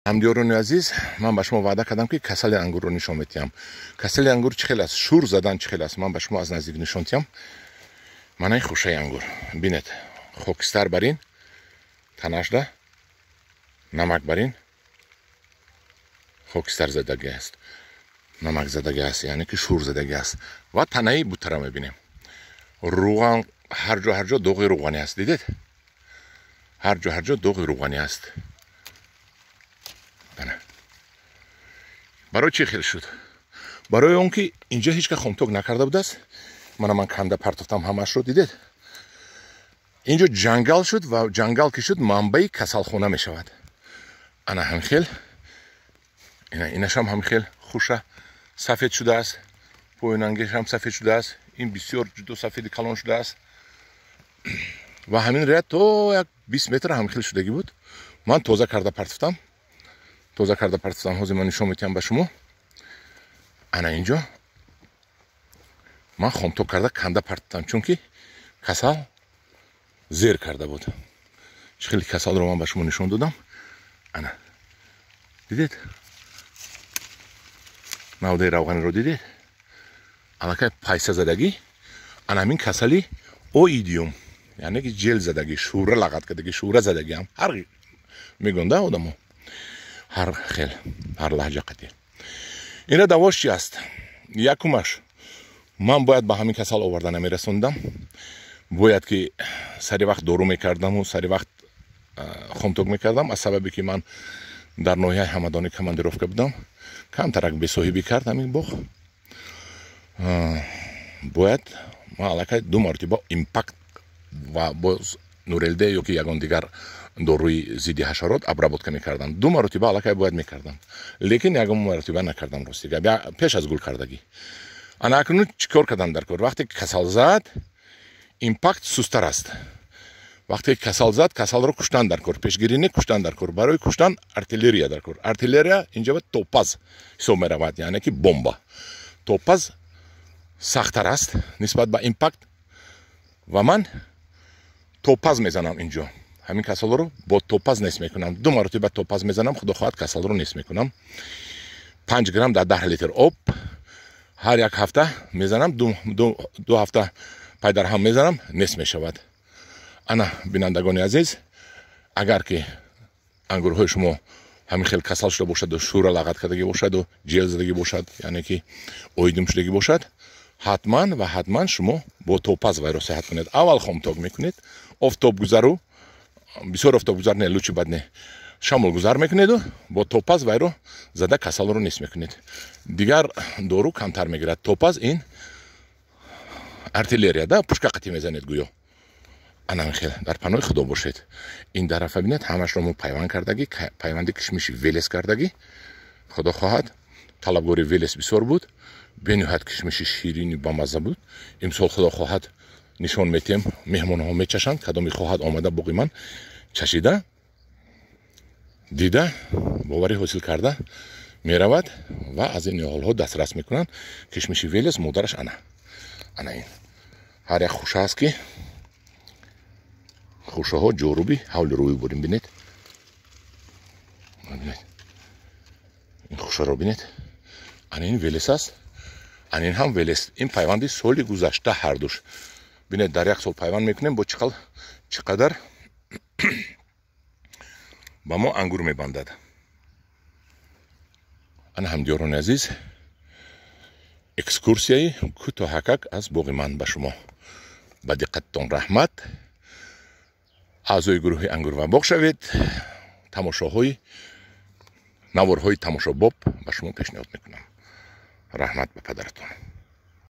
Ҳамдиёрони азиз, ман ба шумо ваъда кардам, ки касали ангурро нишон медиҳам. Касали ангур чӣ хел аст, шур задан чӣ хел аст, ман ба шумо аз наздик нишон диҳам. Манаи хушаи ангур бинед, хокистар бар ин танашда, намак бар ин хокистар задагӣ аст, намак задагӣ аст, яъне ки шур задагӣ аст. Ва танаи бутара мебинем, руған ҳар ҷо, ҳар ҷо доғи руғанӣ аст. Дидед, ҳар ҷо, ҳар ҷо доғи руғанӣ аст. Барои чӣ хел шуд? Барои он ки инҷо ҳеч ка хомток накарда будааст. Мана ман канда партофтам ҳамаашро, дидед, инҷо ҷангал шуд ва ҷангал ки шуд, манбаи касалхона мешавад. Ана ҳамхел, инашам ҳамхел хуша сафед шудааст, поёнангешам сафед шудааст. Ин бисёр ҷудо сафеди калон шудааст ва ҳамин ряд то як 20 метр ҳамхел шудагӣ буд. Ман тоза карда партофтам, тоза карда партофтам. Ҳозир ман нишон медиҳам ба шумо. Ана инҷо ман хомток карда канда партофтам, чунки касал зер карда буд. Чӣ хеле касалро ман ба шумо нишон додам. Ана дидед, навдаи равғаниро дидед, аллакай пайса задагӣ. Ана ҳамин касали оидиум, яъне ки ҷел задагӣ, шӯра лағат кардагӣ, шӯра задагиам ҳар мегӯнда одамо, ҳар хел, ҳар лаҳҷа қатӣ. Ина давош чи аст? Якумаш, ман бояд ба ҳамин касал оварда намерасондам, бояд ки сари вақт дору мекардаму сари вақт хомток мекардам. Аз сабабе ки ман дар ноҳияи Ҳамадонӣ командировка будам, камтарак бесоҳибӣ кард ҳамин боғ. Бояд ман аллакай ду маротиба Импакт ва боз Нурелде ё ки ягон дигар доруи зидди ҳашарот обработка мекардам. Ду маротиба аллакай бояд мекардам, лекин ягон маротиба накардам, рости гап, пеш аз гул кардагӣ. Ана акнун чӣ кор кардам дар кор? Вақте ки касал зад, Импакт сустар аст. Вақте ки касал зад, касалро куштан дар кор, пешгирӣ не, куштан дар кор. Барои куштан артиллерия дар кор. Артиллерия инҷа Топаз ҳисоб меравад, яъне ки бомба. Топаз сахттар аст нисбат ба Импакт ва ман Топаз мезанам. Инҷо ҳамин касалро бо Топаз нест мекунам. Ду маротиба Топаз мезанам, худо хоҳад, касалро нест мекунам. 5 грамм дар 10 литр об ҳар як ҳафта мезанам, 2 ҳафта пайдарҳам мезанам, нест мешавад. Ана, бинандагони азиз, агар ки ангурҳои шумо ҳамин хел касал шуда бошаду шӯра лағат кардагӣ бошаду ҷел задагӣ бошад, яъне ки оидум шудагӣ бошад, ҳатман ва ҳатман шумо бо Топаз вайро сиҳат кунед. Аввал хомток мекунед, офтобгузару бисёр офтобгузар не, лучи бад не, шамолгузар мекунеду бо Топаз вайро зада касалро нест мекунед. Дигар дору камтар мегирад. Топаз ин артиллерия да, пушка қатӣ мезанед гӯё. Ана хел, дар паноҳи Худо бошед. Ин тарафа бинед, ҳамашро мо пайванд кардагӣ, пайванди кишмиши Велес кардагӣ. Худо хоҳад, талабгори Велес бисёр буд, бениҳоят кишмиши ширини бамазза буд. Имсол, худо хоҳад, нишон метиҳем, меҳмонҳо мечашанд. Кадоме хоҳад, омада боғи ман чашида, дида, боварӣ ҳосил карда меравад ва аз ин ниҳолҳо дастрас мекунанд. Кишмиши Велес модараш ана, ана ин ҳар як хуша аст, ки хушаҳо ҷоруби ҳавли рӯй бурим. Бинед, бинед, ин хушаро бинед. Ана ин Велес аст, ана ин ҳам Велес. Ин пайванди соли гузашта ҳардуш. Бинед, дар як сол пайванд мекунем, бо чӣ қадар ба мо ангур мебандад. Ана, ҳамдиёрони азиз, экскурсияи кӯтоҳакак аз боғи ман ба шумо. Ба диққатитон раҳмат. Аъзои гурӯҳи «Ангур ва боғ» шавед. Тамошоҳои наворҳои тамошобоб ба шумо пешниҳод мекунам. Раҳмат ба падаратон.